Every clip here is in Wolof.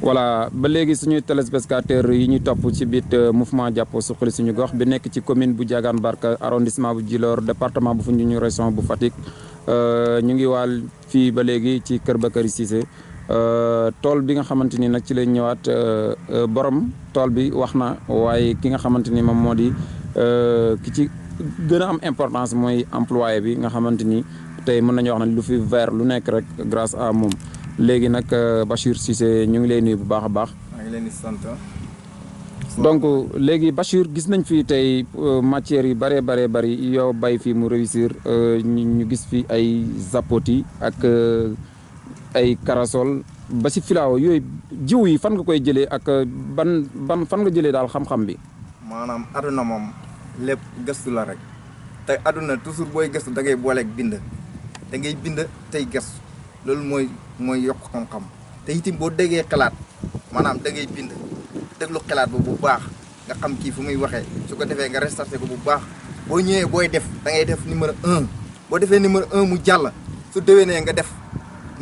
voilà ba léegi suñuy téléspectateurs yi ñuy topp ci biir mouvement jàppoo suqali suñu gox bi nekk ci commune bu Diagane Barka arrondissement bu Djilor département bu Foundiougne région bu Fatick ñu ngi waal fii ba léegi ci Kër Bakary Cissé tool bi nga xamante ni nag ci lañ ñëwaat borom tool bi wax na waaye ki nga xamante ni moom moo di ki ci gën a am importance mooy employé bi nga xamante ni tey mën nañu wax ne lu fi vert lu nekk rek grâce à moom. léegi nag Bachir Cissé ñu ngi lay nuyu bu baax a baax. maa ngi leen di sant. donc léegi Bachir gis nañ fi tey matières yi bëree bëri yow bay fii mu réussir ñu gis fi ay zapoti ak ay karasol ba si filaaw yooyu jiw yi fan nga koy jëlee ak ban fan nga jëlee daal xam-xam bi. maanaam aduna moom lépp gëstu la rek te aduna toujours booy gëstu da ngay booleeg bind da ngay bind tey gëstu. loolu mooy yokk xam-xam te itam boo déggee xalaat maanaam da ngay bind déglu xalaat ba bu baax nga xam kii fu muy waxee su ko defee nga restarté ko bu baax boo ñëwee booy def da ngay def numéro 1 boo defee numéro 1 mu jàll su déwénee nga def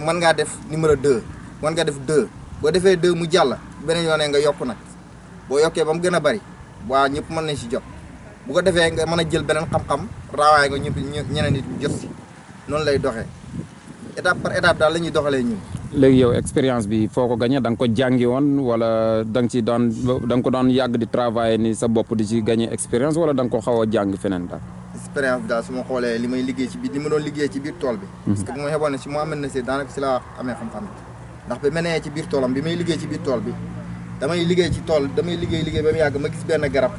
mën ngaa def numéro 2 mën nga def 2 boo defee 2 mu jàll beneen yoonee nga yokk nag boo yokkee ba mu gën a bari waa ñëpp mën nañ si jot bu ko defee nga mën a jël beneen xam-xam raawaay nga ñëpp ñeneen nit jot si noonu lay doxee. étape par étape daal la ñuy doxalee ñun. léegi yow expérience bi foo ko gagné da nga ko jàngi woon wala da nga ko daan yàgg di travailler ni sa bopp di ci gagné expérience wala da nga ko xaw a jàng feneen daal. expérience bi daal su ma xoolee li may liggéey ci biir li ma doon liggéey ci biir tool bi. parce que bu ma xeboon ne si Mouhamed Nassir daanaka si laa amee xam-xam bi ndax bi ma nee ci biir toolam bi may liggéey ci biir tool bi damay liggéey ci tool damay liggéey ba mu yàgg ma gis benn garab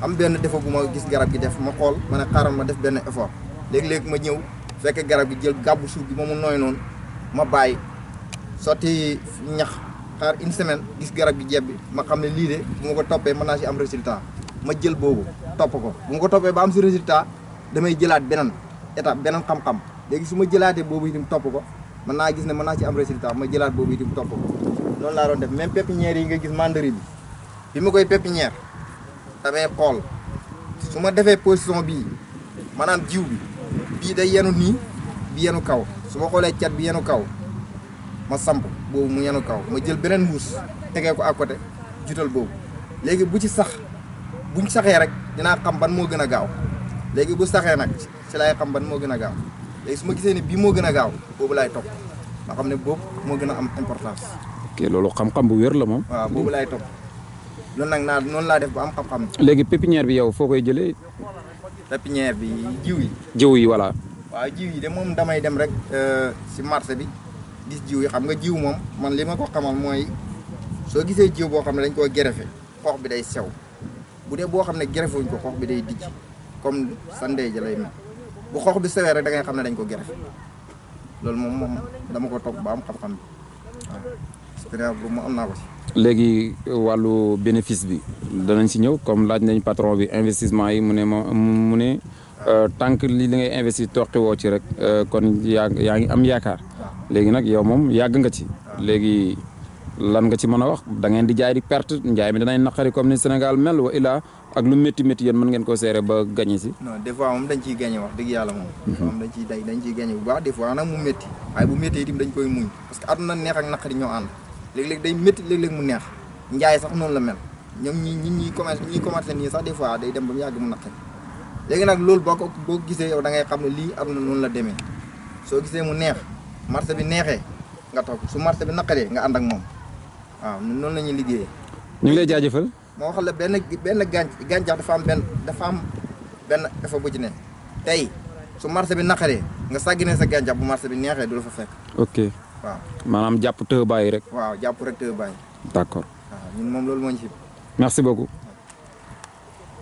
am benn défaut bu ma gis garab gi def ma xool ma ne xaaral ma def benn effort léegi-léegi ma ñëw. fekk garab gi jël gàbbu suuf bi moomu nooy noonu ma bàyyi sotti ñax xaar une semaine gis garab gi jebbi ma xam ne lii de bu ma ko toppee mën naa si am résultat ma jël boobu topp ko bu ma ko toppee ba am si résultat damay jëlaat beneen étape beneen xam-xam léegi su ma jëlaatee boobu itam topp ko mën naa gis ne mën naa ci am résultat ma jëlaat boobu itam topp ko noonu laa doon def même pépinière yi nga gis mandarine bi ma koy pépinière damay xool su ma defee position bii maanaam jiw bi bii day yenu nii bi yenu kaw su ma xoolee cat bi yenu kaw ma samp boobu mu yenu kaw ma jël beneen mbuus tegee ko à côté jutal boobu léegi bu ci buñ saxee rek dinaa xam ban moo gën a gaaw léegi bu saxee nag ci laay xam ban moo gën a gaaw léegi su ma gisee ni bii moo gën a gaaw boobu laay topp nga xam ne boobu moo gën a am importance. ok loolu xam-xam bu wér la moom. waaw boobu laay topp loolu nag noonu laa def ba am xam-xam. léegi pépinière bi yow foo koy jëlee. pépinière bi jiw yi. jiw yi voilà. waaw jiw yi de moom damay dem rek si marché bi gis jiw yi xam nga jiw moom man li ma ko xamal mooy soo gisee jiw boo xam ne dañ koo gerefe xoox bi day sew bu dee boo xam ne gerefewuñ ko xoox bi day dijj comme sa ndey ja lay mel bu xoox bi sewee rek da ngay xam ne dañ ko gerefe loolu moom dama ko topp ba am xam-xam bi waaw expérience bu mu am naa ko si. léegi wàllu bénéfice bi danañ si ñëw comme laaj nañ patron bi investissement yi mu ne tant que li ngay investir toqi woo ci rek kon yaa ngi am yaakaar léegi nag yow moom yàgg nga ci léegi lan nga ci mën a wax da ngeen di jaay di perte njaay mi danañ naqari comme ni Sénégal mel wa ilaa ak lu métti yéen mën ngeen ko seere ba gagné si. non des fois moom dañ ciy gagné wax dëgg yàlla moom. moom dañ ciy gagné bu baax des fois nag mu métti waaye bu métti itam dañ koy muñ parce que àdduna neex ak naqari ñoo ànd léeg-léeg day métti léeg-léeg mu neex njaay sax noonu la mel ñoom ñi commerce nii sax des fois day dem ba mu yàgg mu naqari léegi nag loolu boo gisee yow da ngay xam ne lii àdduna noonu la demee soo gisee mu neex marché bi neexee nga toog su marché bi naqaree nga ànd ak moom waaw noonu la ñuy liggéeyee. ñu ngi lay jaajëfal. moo wax la benn gàncax dafa am benn effet bu ci ne tey su marché bi naqaree nga sàgginee sa gàncax bu marché bi neexee du la fa fekk. ok waaw maanaam jàpp te bàyyi rek. waaw jàpp rek te bàyyi. d'accord. waaw ñun moom loolu moo ñu si. merci beaucoup.